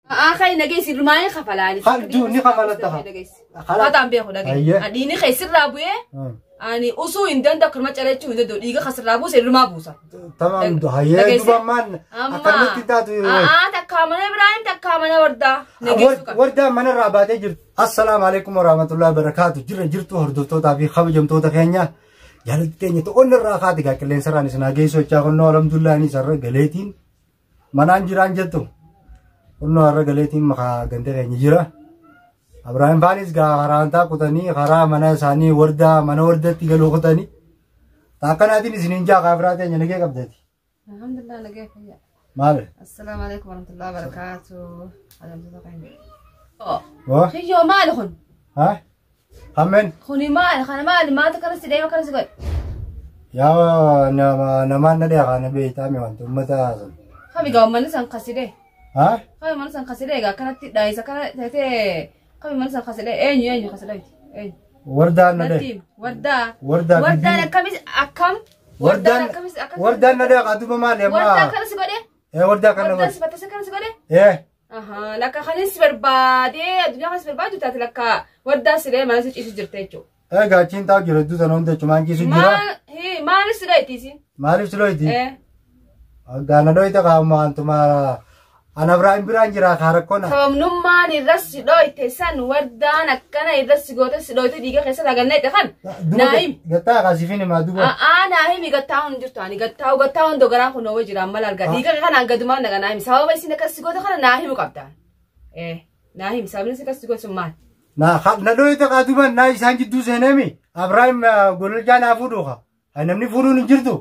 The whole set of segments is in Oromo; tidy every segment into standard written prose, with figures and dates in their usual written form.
Haa nageessi ilmaanii kafalaani. Kan ni kafalatta haa. Hataan beeku dhagee. Dhiigni kee sirraa bu'ee ani usuu hin danda'u akkuma calachuu hin danda'u dhiiga kasirraa buuse ilmaa buusa. Tamam hayyee duba ammaan akkanumatti taatu. Aa takkaa mana Ibraahim takkaa mana wardaa. Nageessu qaba. Wardaa manarraa baatee jirtu. Assalaamu alaikum warahmatullahi wabarakaatu. Jirra jirtu hordoftootaa fi kabajamtoota keenya. Jaalatti teenya ta'oon irraa kaati gaa qilleensarraan isin haa geessu jechaa kunnoo alhamdulillah inni sarara galeetiin manaan jiraan jettu. Kunnoo har'a galeetiin makaa ganda keenya jira. Abrahaam faanis gaa karaa kutanii karaa mana isaanii wardaa mana wardatti galuu kutanii. Taakkanaatiin isin hin jaa kaafiraa teenya nagee qabdati. Alhamdulillah nagee fayyaa. Maali? Assalaamu alaikum warahmatullahi wabarakaatu. Alhamdulillah keenya. Waa? Kiyyoo maali kun? Haa? Hammeen? Kuni maali? Kana maali? Maata kana si deema kana si godhe? Yaa namaan na dheekaa na beektaa mi wanta uummata san. Kami gaa uummanni san kasidee. Haa? Kami uummanni san kasidee egaa akkanatti dhaayisa kana ta'ee kami uummanni san kasidee eenyu eenyu kasidee eenyu. Wardaan na dhee. Natti wardaa. Wardaa Wardaan bibbii. akkamis akkam? Wardaan akkamis akkas. wardaan na dheekaa duuba maali Wardaa amma? akkana si godhe? Ee wardaa kana Wardaan godhe. si fattase akkana si godhe? Ee Ahaa lakka kanin si barbaadee addunyaa kana si barbaadu taate lakka wardaa siree mana si ciisu jirte jechuudha. ee gaachiin taa'u jira hedduu sana hunda jechuun ciisu jira. Maal hii maaliif si dhoyti isin? Maaliif si dhoyti? Ee. Gaana dhoyte kaa'uma wantuma ana Ibraahim biraan jira kaa rakkoona. Sababnummaan irra si dhoyte san wardaan akkana irra si goote si dhoyte dhiiga keessa laganneete kan naa himi. Gattaa kaasifin himaa duuba. A'aa naa himi gattaa'uun hin jirtu ani gattaa'u gattaa'u hundoo garaan kun oowwee jira amma laal dhiiga kanaan gadumaan naga naa himi sababa isin akkas si goote kana naa himu qabda. Ee naa himi sababni isin akkas si goote sun maal? Na na dhoyte kaa duuba naa isaan jidduu seeneemi. Ibraahim gololchaa naa fuudhu kaa. Namni fuudhuun hin jirtu.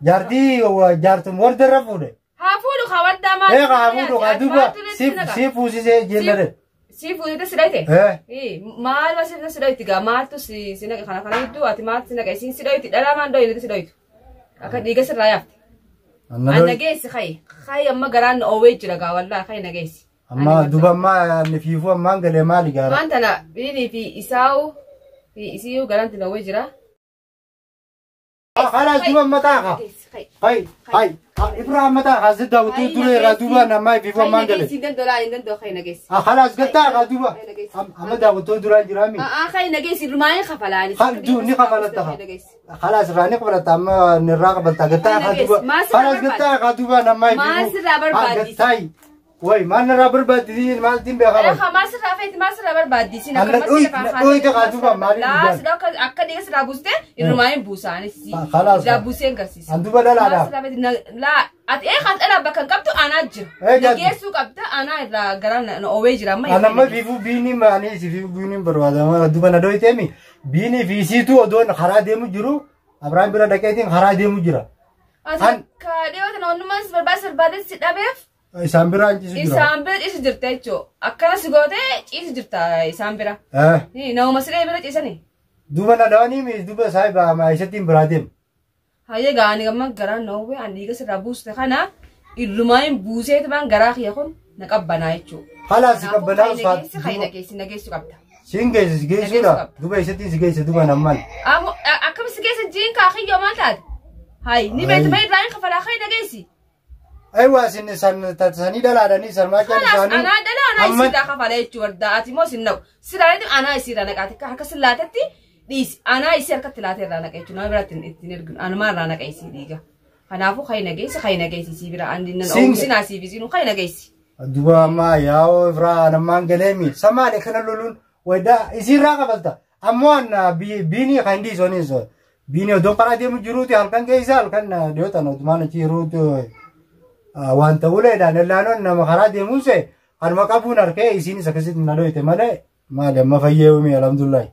Jaartii jaartum wardarra fuudhe. Haa fuudhu kaa wardaa maal? Ee kaa fuudhu kaa duuba si fuusisee jennare. Si fuudhite si dhoyte? Ee Maal ma si dhoyti gaa maaltu si si naqa kana kana gidduu ati maaltu si naqa isin si dhoyti dhalaa maan dhoyte si dhoytu. Akka dhiiga sirraa yaafte. Anna Nageessi kayi kayi amma garaan oowwee jira gaa wallaahi kayi nageessi. Amma duuba ammaa ni fiifuu ammaan galee maali gaara. Waan tana biinii fi isaa'u fi isiyyuu garaan tina oowwee jira. Kalaas duuba mataa kaa. Hai hai Ibrahim mataa kaa si daawwatuu dura irraa duuba namaa fiifuu ammaan galee. Nageessi hin danda'u laa hin danda'u kayi nageessi. Kalaas gattaa kaa duuba. Amma daawwatuu duraan jiraami. A'aa kayi nageessi ilmaanii kafalaani. Kan ni kafalatta kaa. Kalaas irraa ni kafalatta amma nirraa kafalta gattaa kaa duuba. Kalaas gattaa kaa duuba namaa fiifuu. Maal sirraa barbaaddi? Gattaayi. Way maal narraa barbaaddi maal ittiin beekama. Maal sirraa feeti maal sirraa barbaaddi? Isin Anna dhoyite kaa duuba maaliif Laa dhugaan? sirraa akka akka dhiiga sirraa buuste irrumaa hin buusaanis. Kalaas. Irraa buusee hin garsiisa. An duuba dhalaadha. Maal sirraa feeti laa ati ee kan dhalaa bakka hin qabdu anaa jira. Ee, jaati. Nageessuu qabda anaa irraa garaan na oowwee jira amma. Anamma fiifuu biinii maanii si fiifuu biiniin barbaadama duuba na dhoyiteemi biinii fi isiitu odoon karaa deemu jiru Abrahaam bira dhaqeetiin karaa deemu jira. Ati akka dhiyoo tana onnummaan si barbaade barbaade si dhabeef Isaan bira ciisu jira. isaan bira ciisu jirta jechuudha. Akkana si gootee ciisu jirta isaan bira. Eh Nama siree bira ciisanii. duuba na dhawanii duuba saayiba maayisattiin biraa deemu. Hayyee gaanii amma garaan na oowwee ani dhiiga sirraa buuste kana irrumaa hin buusee tumaan garaa kiyya kun na qabbanaa jechuudha. Kalaas si qabbanaa Kaayi nageessi nageessu qabda. Siin geesse si geessuudha duuba isattiin si geesse duuba namman. Ammoo akkam si geessa jiin kaa kiyyoo maal taate? Hayi ni beektu mee irraa hin kafalaa kaayi nageessi. Aywa isin san sanii dhalaadhanii sarmaa kan Kalaas isaanii. anaa dhala anaa isiirraa kafala jechuudha wardaa ati immoo sin naqu. Siraalee anaa isiirraa naqaate harka sin laatetti dhiisi anaa isii harkatti laatee irraa naqa jechuudha nama biraatti ittiin erginu anumaa irraa naqa isii dhiiga. Kanaafuu kaayi nageessi kaayi nageessi sii bira ani nan oomishina asii fi siinuu kaayi nageessi. Duuba ammaa yaa'oo irraa nammaan galeemi samaale kana loluun waydaa isiirraa kafalta. Ammoo an biinii kan dhiisoniis biinii odoon karaa deemu jiruuti halkan keessa halkan dhiyootan odumaan achi jiruuti wanta uleedhaan ellaanoon nama karaa deemuunse kanuma qabuun harkee isiinis akkasitti na dhoyte malee maali amma fayyee uumi alhamdulillahi.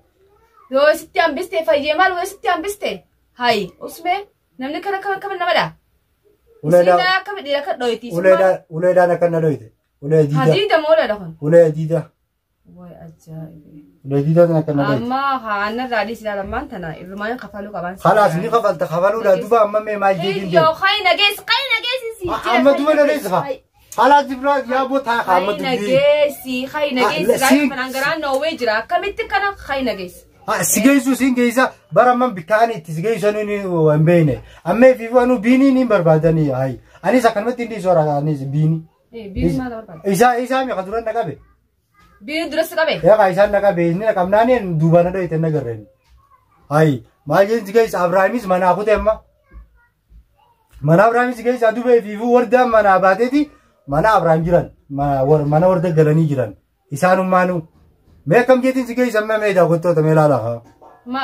Yoo isitti hambiste fayyee maal yoo isitti hambiste hayi usmee namni kana akkam akkam namadha. Isiin akkam dhiira akka dhoyti. Uleedhaan akka na dhoyte. Ulee diida. Hadiida moo uleedha kun? Ulee diida. Way ajaa'ibe. Ulee diida sana akka na dhoyte. Amma haana irraa dhiisi ilaalammaan tana irrumaan kafaluu qaban. Kalaas ni kafalta kafaluudha duuba amma mee maal jeetiin deemu. Yoo kayi nageessi kayi nageessi si. Amma duuba na dhoyte haa. Kalaas dibraa yaaboo taa haa amma Kayi dubbii. nageessi kayi nageessi raayii kanaan garaan noowwee jira akkamitti kana kayi nageessi. Si geessu siin geessa bara amman bikkaan itti si geessu ni hin beekne. Amma ifiifuu anuu biinii ni barbaadanii hayi. Anis akkanumatti hin dhiisu anis biinii. Biin maal barbaada? Isaa mi ka duran na qabe. Biin duras qabe. Eegaa isaan na qabe inni na qabnaaniin duubaan na dhoyte na garreen. Hayi maal jeen si geessa Abrahaamis manaa kute amma. Mana Abrahaamis geessa dubee fiifuu wardaan manaa baateeti mana Abrahaam jiran mana warda galanii jiran isaanummaanuu. Mee akkam jeetiin si geessa amma mee daawwattoota mee ilaalaa haa. Ma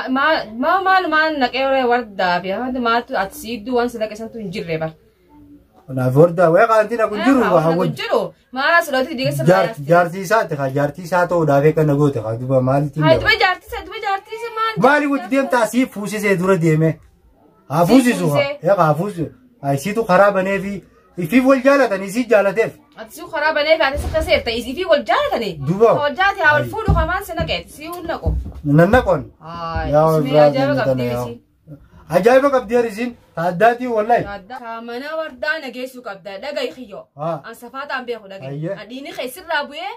maal maal naqee wardaa fi maaltu ati siidduu waan si naqe santu hin jirre bar. Kanaaf wardaa wayii qaantiin kun jiru Kun jiru maal as dhootti diiga sirraa yaasti. Jaartii isaati haa jaartii isaa ta'uudhaaf akka na goote haa duba maalitiin. Haa duba jaartii isaa duba jaartii isaa maal. Maali wajji deemtaa sii fuusisee dura deeme. Haa fuusisu haa. Haa fuusisu. Haa isiitu karaa banee fi ifiif wal jaalatan isii jaalateef. Ati sii karaa banee fi ati si kaseerta ifii wal jaalatanii. Duba. Wal jaalate haa wal fuudhu kamaan si naqeeti sii hun naqu. Nan naqoon. Haa ajaa'iba qabdi isiin. Ajaa'iba qabdi isiin. Addaatii wallahi. Mana wardaa nageessuu qabda dhaga'i kiyyoo. An safaataan beeku dhaga'i. Dhiini keessirraa bu'ee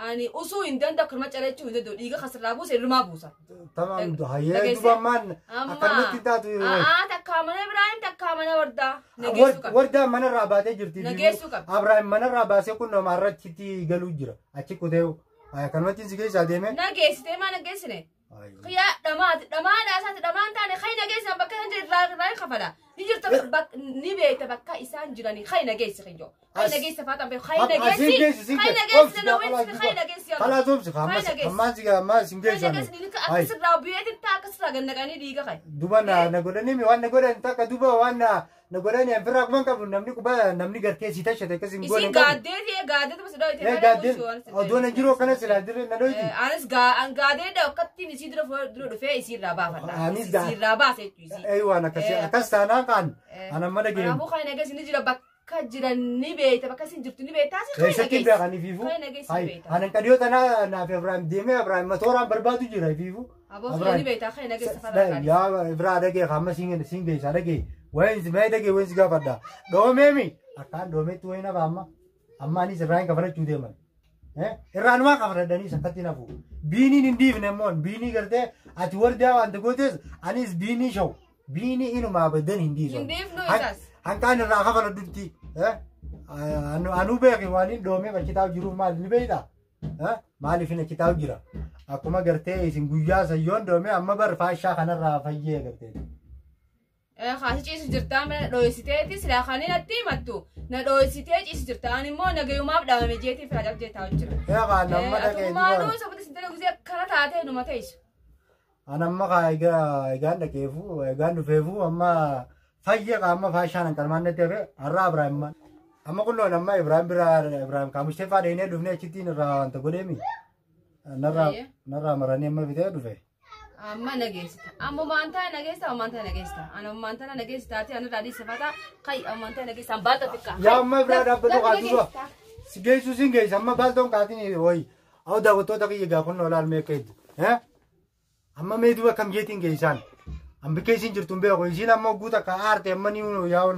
ani usuu hin danda'u kirma calachuu hin danda'u dhiiga kasirraa buuse ilmaa buusa. Tamam hayyee duba ammaan akkanumatti taatu. Takkaa mana Ibraahim takkaa mana wardaa nageessuu qabda. Wardaa manarraa baatee jirti. Nageessuu qabda. Abrahaam manarraa baasee kun namaarra achitti galuu jira. Achi kutee akkanumatti si keessaa deeme. Nageessitee maa nageessine? Xiyyaa dhamaati dhamaadhaa isaati dhamaan taane kayi nageessan bakka isaan jiran irraa hin kafala. Ni jirta ni beekta bakka isaan jiranii kayi nageessi kiyyoo. Kayi nageessa faaxan beeku kayi nageessi kayi nageessi na wayii kayi nageessi yaalaa. Kalaas obsi ammaan si ammaan si Kayi geessan. nageessi ni akka sirraa bu'eetiin ta'a akka sirraa gannaqanii dhiiga kayi. Duba na godhanii mi waan na godhan takka duba waan na godhanii ofirraa quban qabu namni quba namni gartee si tashate akkas hin goone Isin gaaddeeti gaaddeetu bas dhooyte. Eh gaaddeen odoo na jiru akkana silaa dirree na dhoyti. Anis gaadee akkattiin isii dura dhufee isiirraa baafadha. Anis Isiirraa baase jechuudha isii. Ee waan akkasii akkas taanaan kaan ana mana geemu. Kanaafuu kayi nageessi ni jira bakka jiran ni beekta bakka isin jirtu ni beekta asi kayi Keessatti nageessi. beekanii fiifuu. Kayi nageessi ni beekta. Anan qadiyoo tanaa naaf Ibraahim deemee Ibraahim matooraan barbaadu jira fiifuu. Aboo kayi ni beekta kayi nageessi faraa qaali. Yaa Ibraa dhagee amma siin geessa dhagee wayin mee dhagee wayin si gaafadha. Dhoomeemi akkaan dhoometti wayin hafa amma amma anis Ibraahim kafalachuu deeman. Irraanumaa kafaladhanii sakkatti nafu. Biiniin hin dhiifne immoo biinii gartee ati wardaa waan gootes anis biinii shawu biinii inuma abadan hin dhiisu. Hin dhiifnu isaas. Hanqaan irraa kafaladhutti. Anuu beeki waan hin dhoomee achi taa'u jiruuf maal ni beektaa? Maaliif hin achi taa'u jira? Akkuma gartee isin guyyaa sayyoon dhoomee amma bar faashaa kanarraa fayyee gartee. Kaasi ciisu jirtaa mana dhooysiteeti silaa kan natti himattu na dhooysitee ciisu jirta ani immoo nagayumaaf dhaabame jeetii fira jabjee taa'u jira. Eegaa nama dhaqee Atumaanuu sababni isin dalagu akkana taatee numa teessu. An amma egaan dhaqeefu egaan dhufeefu amma fayyee amma faashaan hanqalmaan natti hafe har'a Ibraahim amma kunnoon amma Ibraahim bira Ibraahim kaamushtee fa'aa dheenee dhufnee achittiin irraa wanta godheemi. Narraa maranii amma bitee dhufe. Amma nageessita. Amma maantaa nageessita amma maantaa nageessita. Ani maantaa nageessita ati ani irraa dhiisifata kai amma maantaa nageessita baata xiqqaa. Yaa amma biraa dhaabbatu kaatu dura. Si geessu sin geessa amma baaltoon kaatiin wayi. Awu daawwattoota kiyya gaa kunnoo laal mee akka hedduu. Amma mee duba kam jeetiin geessaan. Ambi keessiin jirtu hin beeku isiin amma guuta akka aarte amma ni yaa'u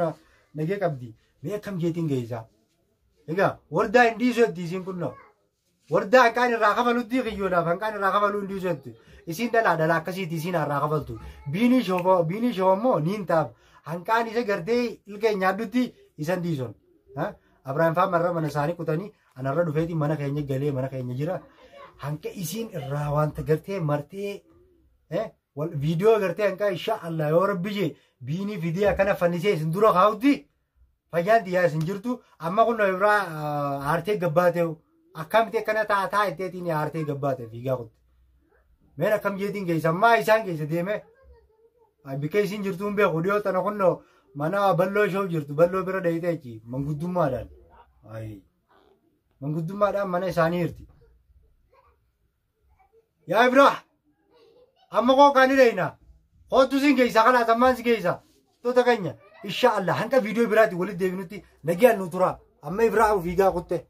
nagee qabdi. Mee akkam jeetiin geessaa. Egaa wardaa hin dhiisu jetti isiin kunnoo. Wardaa hanqaan irraa kafalutti kiyyoodhaaf hanqaan irraa kafaluu hin dhiisu jetti. Isiin dhalaa dhalaa akkasiiti isiin irraa kafaltu. Biinii shoo immoo niin taaf. Hanqaan isa gartee ilkee nyaaddutti isan dhiison. Abrahaam fa'aa marra mana isaanii kutanii anarra dhufeetii mana keenya galee mana keenya jira. Hanqa isiin irraa wanta gartee martee viidiyoo gartee hanqa insha Allah yoo rabbi jee biinii fidee akkana fannisee isin dura kaa'utti fayyaan xiyyaa isin jirtu amma kun irraa aartee gabbaatee akkamitti akkana taataa itteetiin aartee gabbaate fiigaa kutte. Meen akkam jeetiin geessa ammaa isaan geessa deeme bikka isin jirtu hin beeku dhiyoo tana kunnoo mana balloo ishoo jirtu balloo bira dhayitee achi manguddummaadhaan. Manguddummaadhaan mana isaanii jirti. Yaa Ibraa amma koo kaani dhayina kootu sin geessa kanaas ammaan si geessa toota keenya insha Allah hanqa viidiyoo biraatti walitti deebinutti nagaan nu tura amma Ibraa fiigaa kutte.